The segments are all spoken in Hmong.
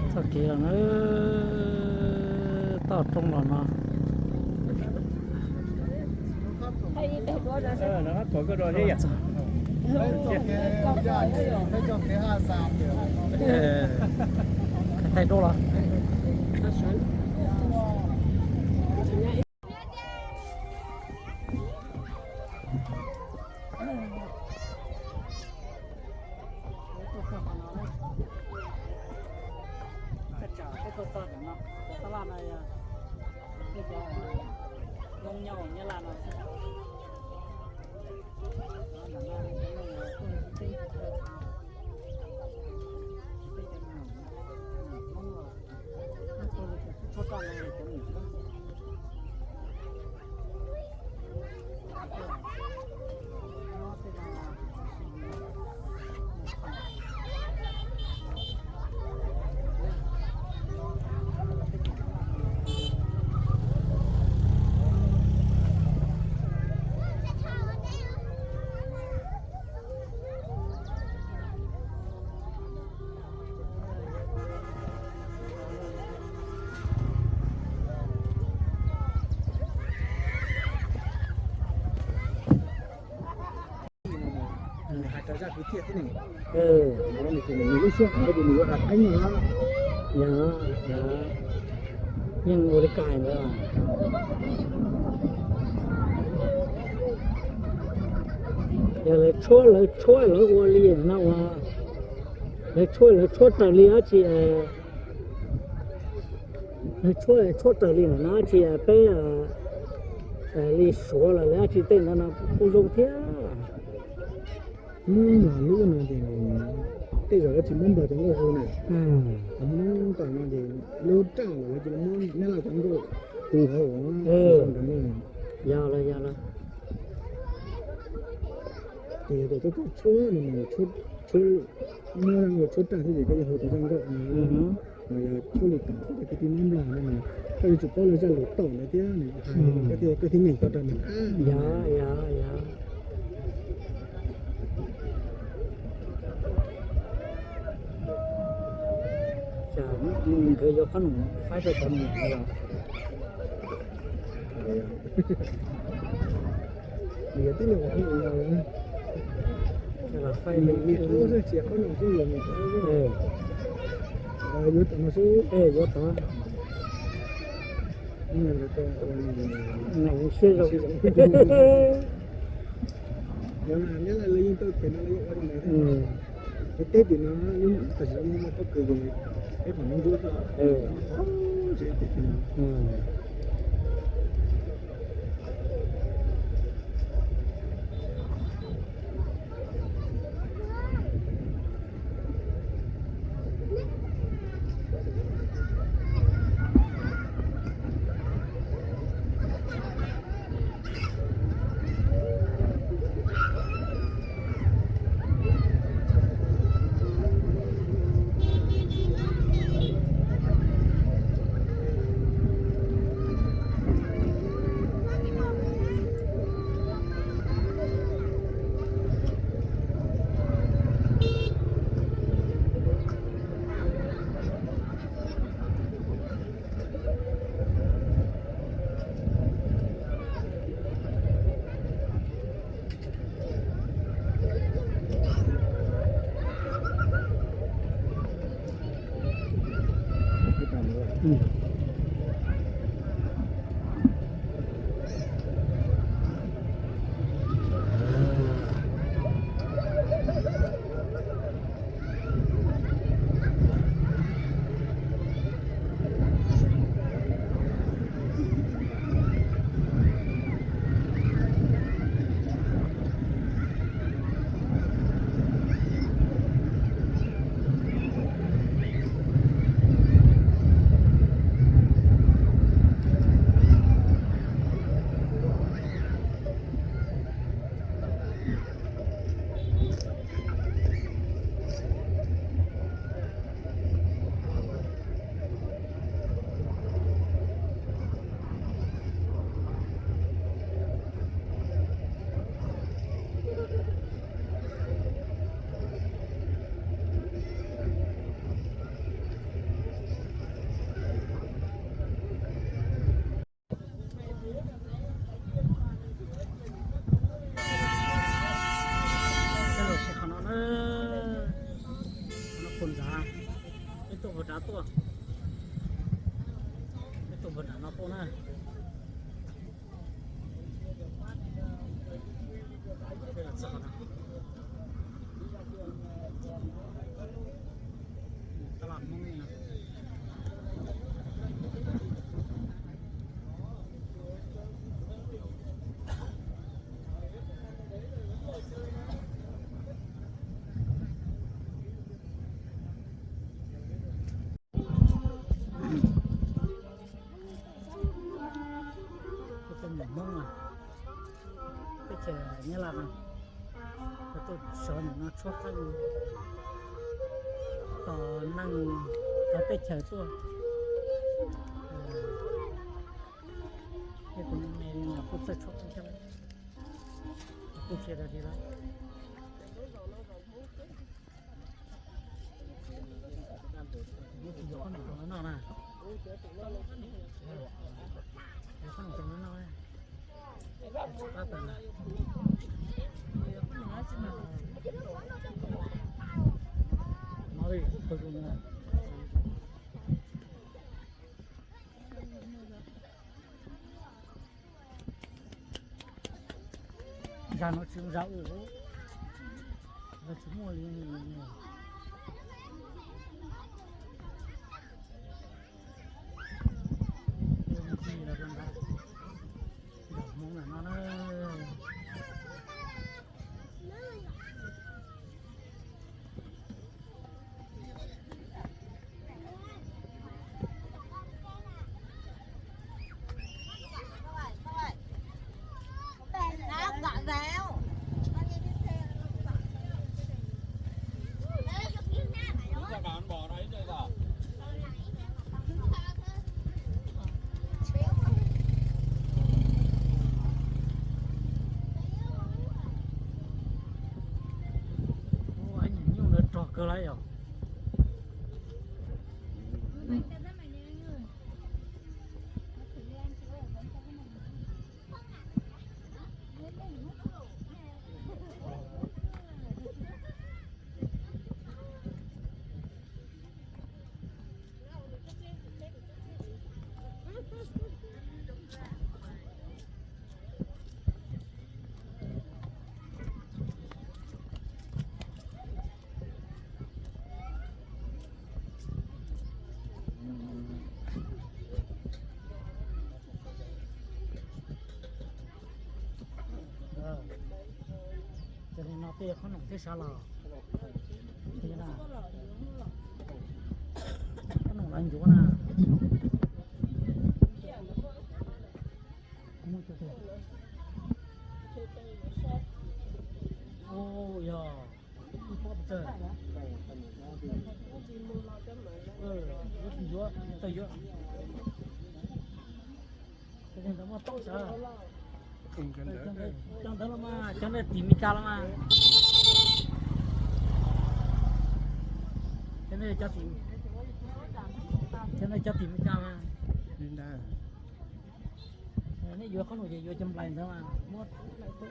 Txoj kev los na, toj roob los no. Thaij duab los. Hais rau zaj kwv txhiaj xwb ne. Nws lub siab heev ces nws yuav hais qeeb no. Yog, yog, yeej ua li kais ntawd. Yog lawv tshuab, lawv tshuab lawv ua li no ua, lawv tshuab, lawv tshuab raws li dab tsi, lawv tshuab, tshuab raws li no dab tsi peb li Suav los lawv dab tsi tej ntawd no kuj zoo thiab. Muab nplog lub no ces tej zaum yuav tsis muab nplog cov nkauj hu na. Muab nplog no ces lub raj los lawv cia li muab neb laj cov nkauj hu hauv ntawd. Yog los, yog los. Ces yog tias koj tshuab no mas tshuab, muab zaj nkauj tshuab raj xwb ces koj yuav hu tau zaj nkauj no. Mas yog tshuab li tom koj cov kwv tij Hmoob Nplog no mas koj yuav tsum paub lawv zaj lus tom ntawd thiab nws hais koj thiaj, koj thiaj nyeem tau rau nws. Yog, yog, yog. Nkawd yuav qhob noom faib rau cov niam no los. Nws yog tib neeg uas hu ua no, niam ub xwb tsis qhob noom xwb, yuav tom no xwb. Yuav tom. Siab zoo. Nyob lawv yeej tau pem no lawv yeej ua li ntawd. Peb teb tim no lub tam sim no muaj pob kws ces peb pom Hmoob Ntsuab xwb. Peb tuaj puag nram tuaj, peb tuaj puag nram no tuaj na. Peb tuaj mus Hmoob, teb chaws Nyab Laj no, tuaj sov ntawm no tshuab qeej tos neeg cov teb chaws tuaj. Kuj txawj tshuab qeej thiab, kuj tsis rau li lawm. Yuav qhob noom rau lawv noj na. Yuav qhob noom rau lawv noj. Zag no tsis zoo zag ua, zag tsis muaj li. Hmoob no na. Ua, nyuj ntawd rog kawg lawm yom. Ces li no tej qhob noom thiab sav los, qhob noom lawv ncuav na. Yog, yuav tsis yuav, tawm yuav. Cov ntawd muaj tau sav. Cov ntawd los mas, cov ntawd tim Meskas los mas. Cov ntawd cov tim, cov ntawd cov tim Meskas mas. Nej yuav qhob noom ces yuav cov nplais ntawd mas muab cov ntawd na.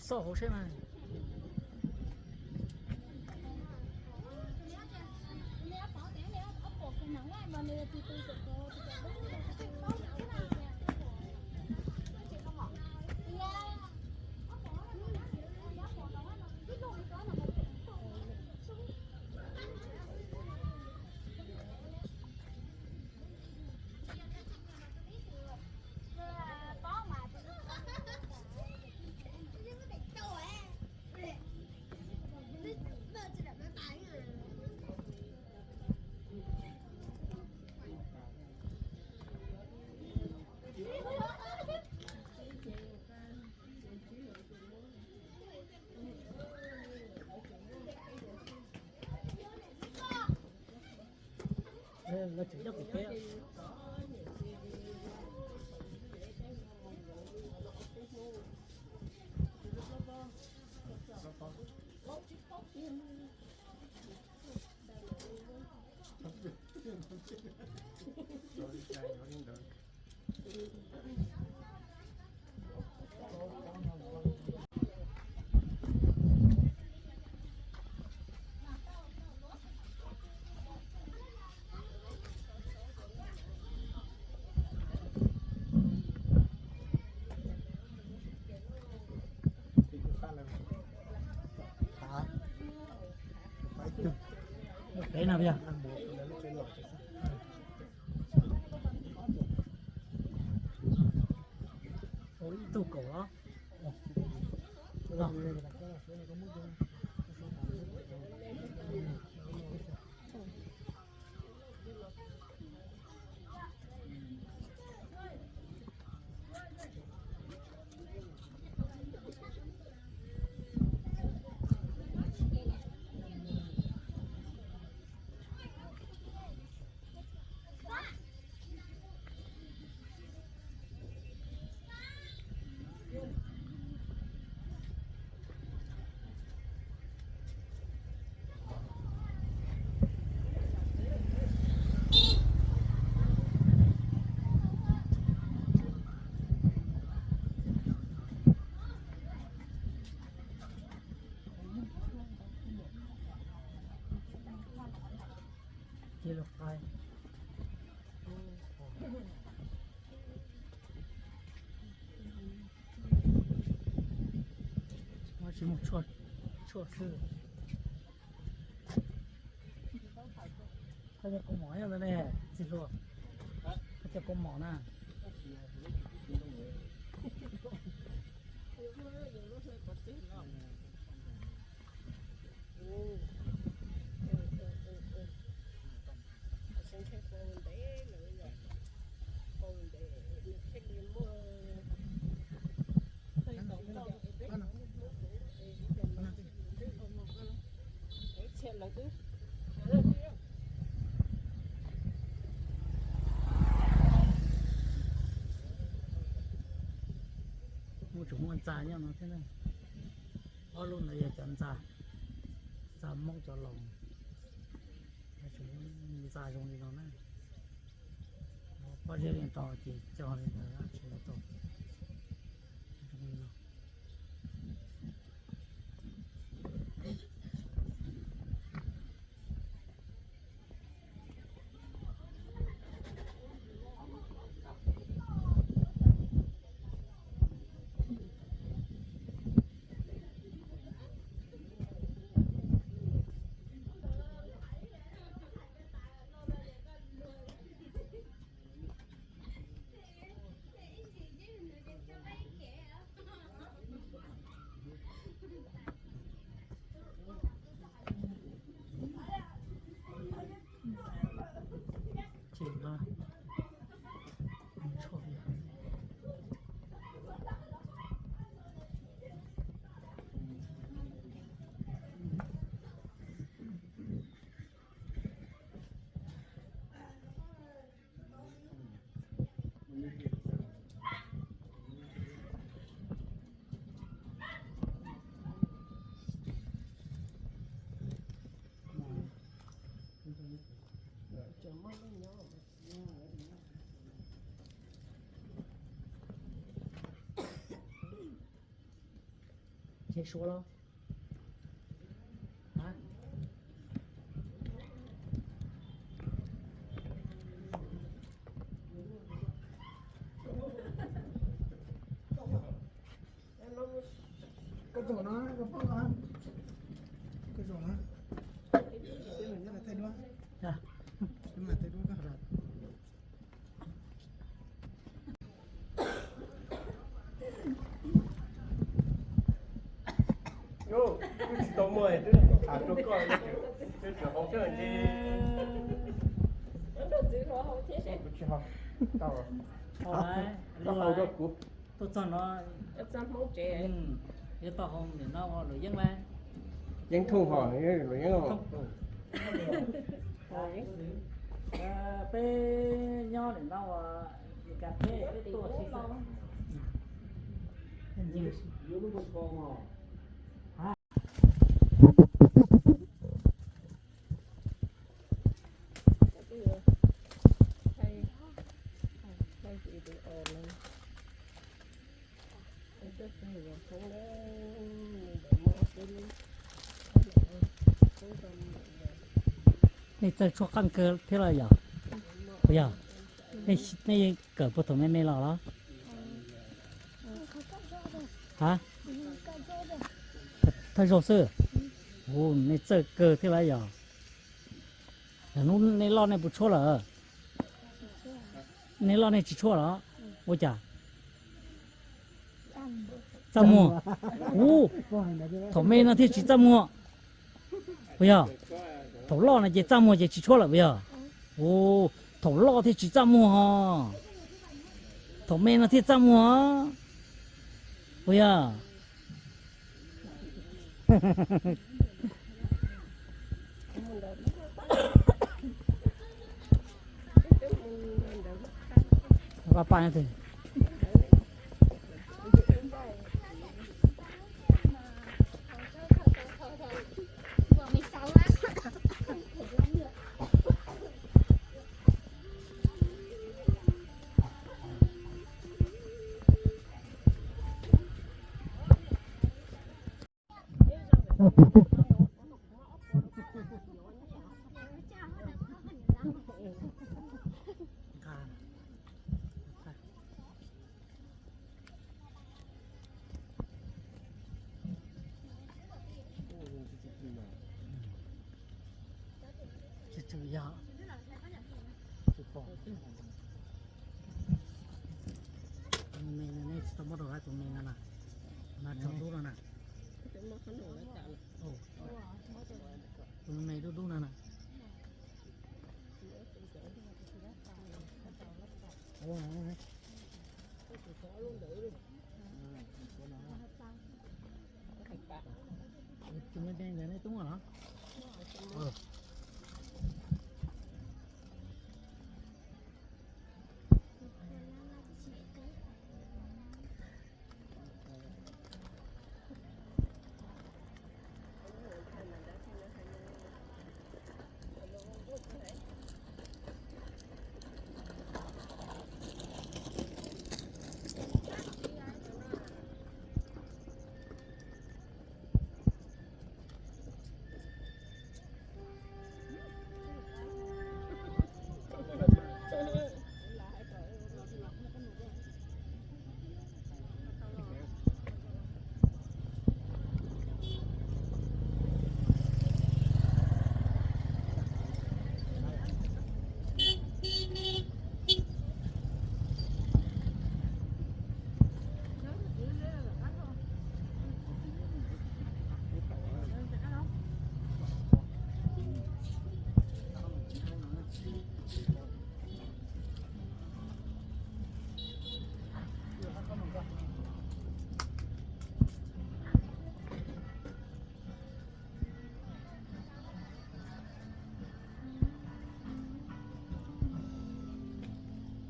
Xauj hauv seb mas. Lawv tseem nyob kuv peb. Na, yog ib tug kaum los. Tsis mus tshuaj xwb. Koj cov kaus mom nyob ntawd ne, txiv hluas. Koj cov kaus mom na. Muaj tsuas muaj ntxa nyob no thiab na. Ob lub ntawd yog cov ntxa, ntxa Hmoob cov laus, ntxa zoo li no na. Pob zeb li tau ces cog li ntawd tsis tau. Ces suav los. Koj zaum no, koj pom, koj zaum no, peb mam nyob lawv thaij duab, peb mam thaij duab koj. Twb tsis tau muaj, twb tham rau koj, twb tsis hauv thiab ces kuv tsis hauv, tau, koj hau rau kuv. Tuaj txog no, yuav tau hau nim no ua luam yeeb lawm. Yeeb thooj hos luam yeeb. Peb nyob nim no ua kas peb, peb tuaj tsis txawj. Nej txawj tshuab qeej kawg thiab los yog? Puas yog? Nej kawm puag thaum me me los los? Ha? Thawj zaug xwb. Hu, nej txawj kawg thiab los yog? Hnub nej loj nej puas tshuab lawm? Nej loj nej tsis tshuab los? Ua cas? Txaj muag. Ub, thaum me no thiaj tsis txaj muag puas yog? Thaum loj no ces txaj muag ces tsis tshuab lawm puas yog? Ub, thaum loj thiaj tsis txaj muag ho. Thaum me no thiaj txaj muag puas yog? Tsw tsw yog. Tus me no nej tsis tau muab rau hab, tus me no na, no tso dub no na. Tus me dub dub no na. Tus me ntawd nej tub los?